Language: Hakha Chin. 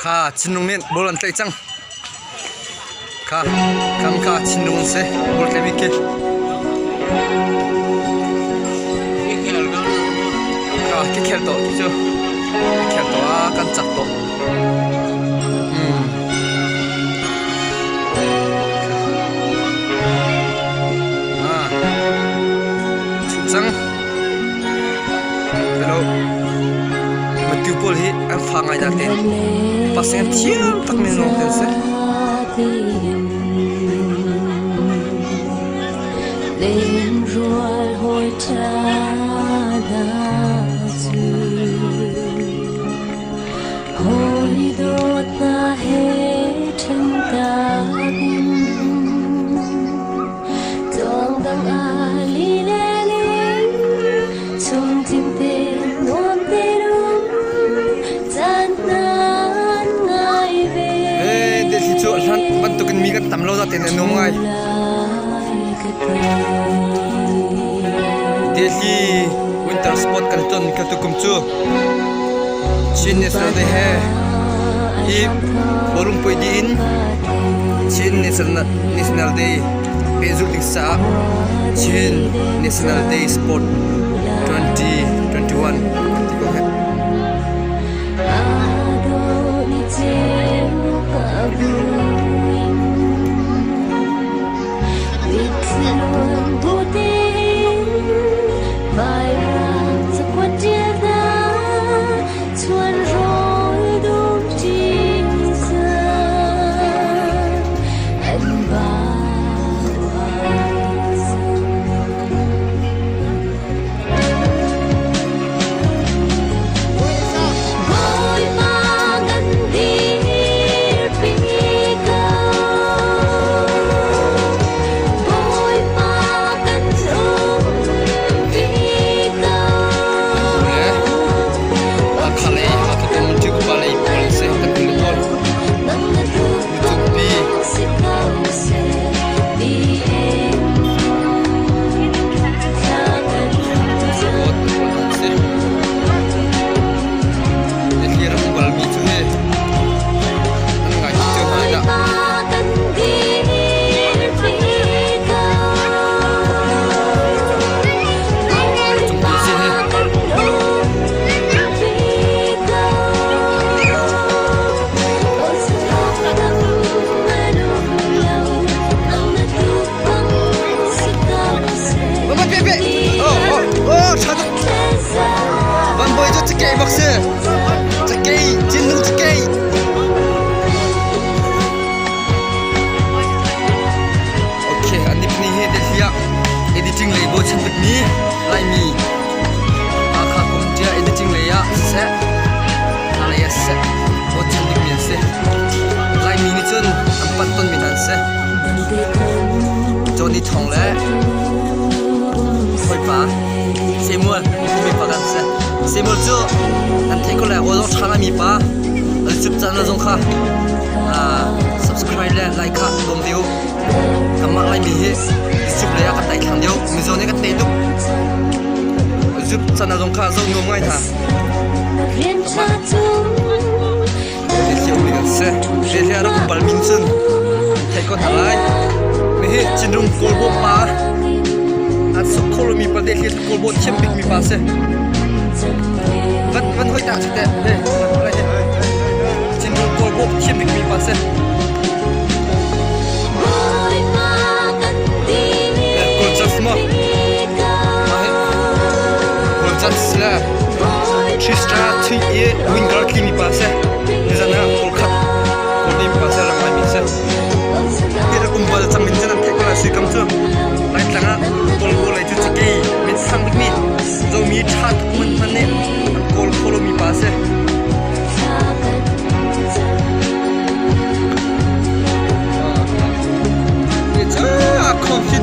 Kha Chinlung nih ball an tlaih cang. Kha kam kha Chinlung an si. Ball tlaihmi khi. Kha ki khel tawh ti cu. Ki khel tawh ah kan cak tawh. Ah. Cang. Hello. Matu pawl hi an fa ngai na te. Paseng thiam tak min lawng te se. Len rual hawi ṭha hna cu hawi dawt hna he ṭhen tak in tluang dang ah lileng in chungtling te nuam te rum caan hna an ngai ve. Eh, te thli cu hlan bantukin mi kan tam lo za ten an um ngai. Delhi winter sport kan ton ka tukum cu Chin National Day he hi ballroom pui dih in Chin National Day pehzulh ding caah Chin National Day Sport 2021 kan ti ko heh. Bawipa kan dirpi ko. Bawipa kan umpi ko. Le Hakha lei Hakha community upa lei pawl se kan hmu pawl Nang na duh YouTube pi si ko seh ti in thla kan cam. sport pawl an si. Delhi ram bal mi cu hi an ngai cio hna dah. Bawipa kan dirpi ko. Cungpi si hi. Bawipa kan umpi ko. Mama pe pe. Oh oh oh tha tuk. Van boy cu cakei bak si. Cakei Chinlung cakei. Okay, an ni hi Delhi ah editing lei bo chan bik mi Laimi Hakha community ah editing lei ah siseh hna lei ah siseh bo chan bik mi an si. Laimi nih cun an pat ton mi hna an si. Johnny Thawng le hawipa Samuel timi pa kan si. Samuel cu an theih ko lai aw zong ṭha ngaimi pa YouTube channel zong kha subscribe le like kha bawm ve u. Kanmah Laimi hi YouTube lei ah kan daithlang deuh. Mizo nih kan tei tuk. YouTube channel zong kha zoh nuam ngai hna. Thil kan si. Hi rak um bal min cun theih ko hna lai. Hihi Cinrung Kawlbaw pa an sok kho lomi pa te hi Kawlbaw thiam bikmi pa si. Van van hoi ta chite. He Cinrung Kawlbaw thiam bikmi pa si. Kawlcas mo. Kawlcas le Tristra thui i winger tlimi pa si. Nizan ah kawl khat kawl mi pa si ram lai mi si. Hi rak um bal cang min cun an theih ko lai sui kam cu. Laitlang ah kawl kawl lei cu cakei min sang bikmi zomi ṭha tuk man hman nih an kawl kho lomi pa si. Ni cu a khom hi